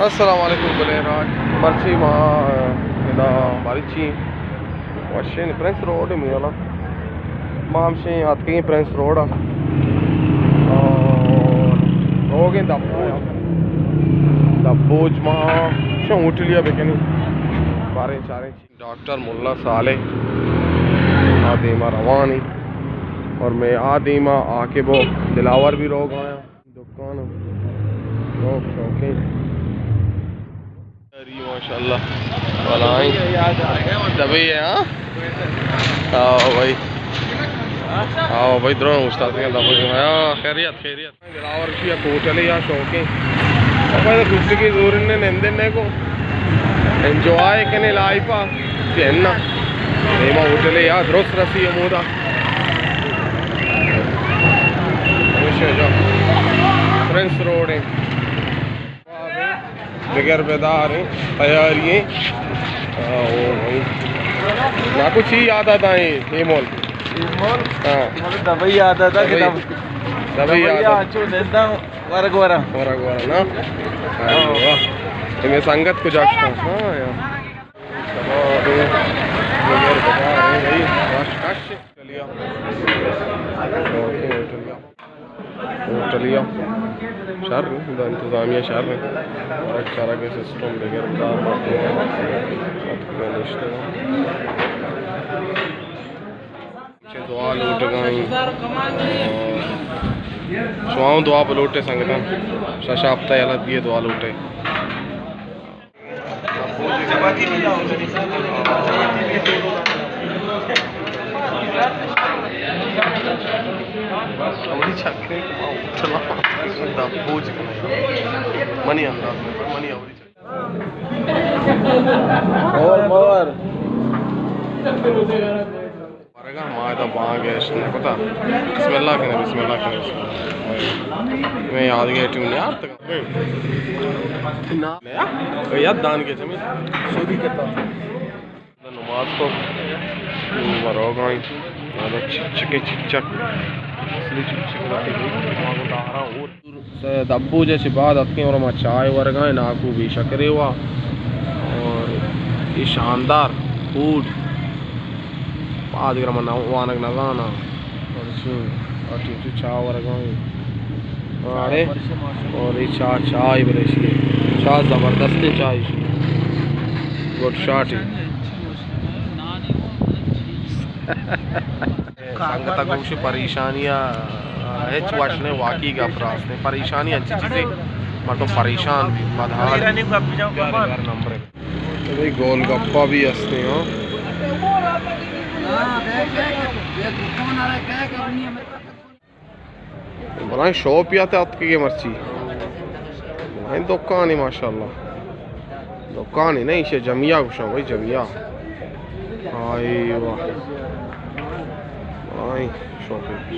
السلام علیکم بلے راج۔ مرچی ما ادا مرچی وشیں پرنس روڈ میالا۔ ما ہمشیں آتکیں پرنس روڈ ءَ۔ اور روگیں دبوج۔ دبوج ما شاں ہوٹلیا بکنی۔ باریں چاریں چی۔ ڈاکٹر ملا صالح آ دیما روانی۔ اور میں آ دیما عاقب و دلاور بھی روگ آیا۔ دکان شوق شوقیں۔ اری ماشاءاللہ۔ بلائیں۔ دبئی ہے، ہاں؟ آؤ بھائی۔ آؤ بھائی، درو استاد کے دبئی۔ ہاں، خیریت، خیریت۔ دلاور شی یک ہوٹلے یا شوقیں۔ اپا تو کچھ کی زور نے نندے نے کو۔ انجوائے کنے لائف آ۔ کہ نا۔ دیما ہوٹلے یا درست رسی ہمودا۔ ہمیشہ جو پرنس روڈ ہے۔ بگر بدار ہیں، تیاری ہیں۔ آ، او بھائی۔ ناکو چی یاد آتا ہے، اے مول؟ اے مول؟ ہاں۔ مطلب دبئی یاد آتا کہ دبئی۔ دب-، دبئی یاد آتا۔ اچھو، زندہ ورگ ورا۔ ورگ ورا، نا؟ ہاں۔ واہ۔ تمہیں سنگت کو جاکتا۔ ہاں، یار۔ کباب، بگر بدار ہیں، بھائی۔ کش، کش۔ چلیا۔ اوکے، چلیا۔ ہوٹلیا شر، دا انتظامیہ شر، ورگ چرگ سسٹم بگر بدار مردم اتکگ نشتگ۔ چہ دعا لوٹگائیں۔ شما دعا بلوٹے سنگتاں۔ شش ہفتہ یلہ دیے دعا لوٹے۔ منی انداز میں، منی اولی چکر۔ اور مور۔ ورگا ما ادا بانگ اشت نہ کتا۔ بسم اللہ کنے، بسم اللہ کنے، بسم اللہ۔ میں یاد گئے ٹیم نے یار تک۔ نا، یاد دان کے چمی۔ سودی کتا۔ نماز کو مروگائیں۔ ادا چچکے چچک۔ اصلی چچک نہ تھی۔ ما کو دارا اور۔ دبوج ءَ چہ بعد اتکیں اور ما چائے ورگائیں، ناکو بے شکرے وا۔ اور یہ شاندار فوڈ۔ بعد اگر من وانگ نہ زاناں۔ اور چوں، اور چوں، چوں چائے ورگائیں۔ اور اڑے، اور یہ چائے، چائے بلے شی۔ چائے زبردستیں چائے شی۔ Good shot. سنگت ءَ گوش پریشانی ءَ ہچ وش نہ، واقعی گپ راست ہے۔ پریشانی انچی چیزے مردم پریشان بی، مدہار بی۔ بھئی گول گپا بھی ہستے ہاں۔ بلائیں شاپ یا تے اتکگے مرچی۔ بلائیں دکانی ماشاءاللہ۔ دکانی نہیں، ایشی جمعیہ گوشاں بھائی، جمعیہ۔ آئی واہ۔ بلائیں شاپ۔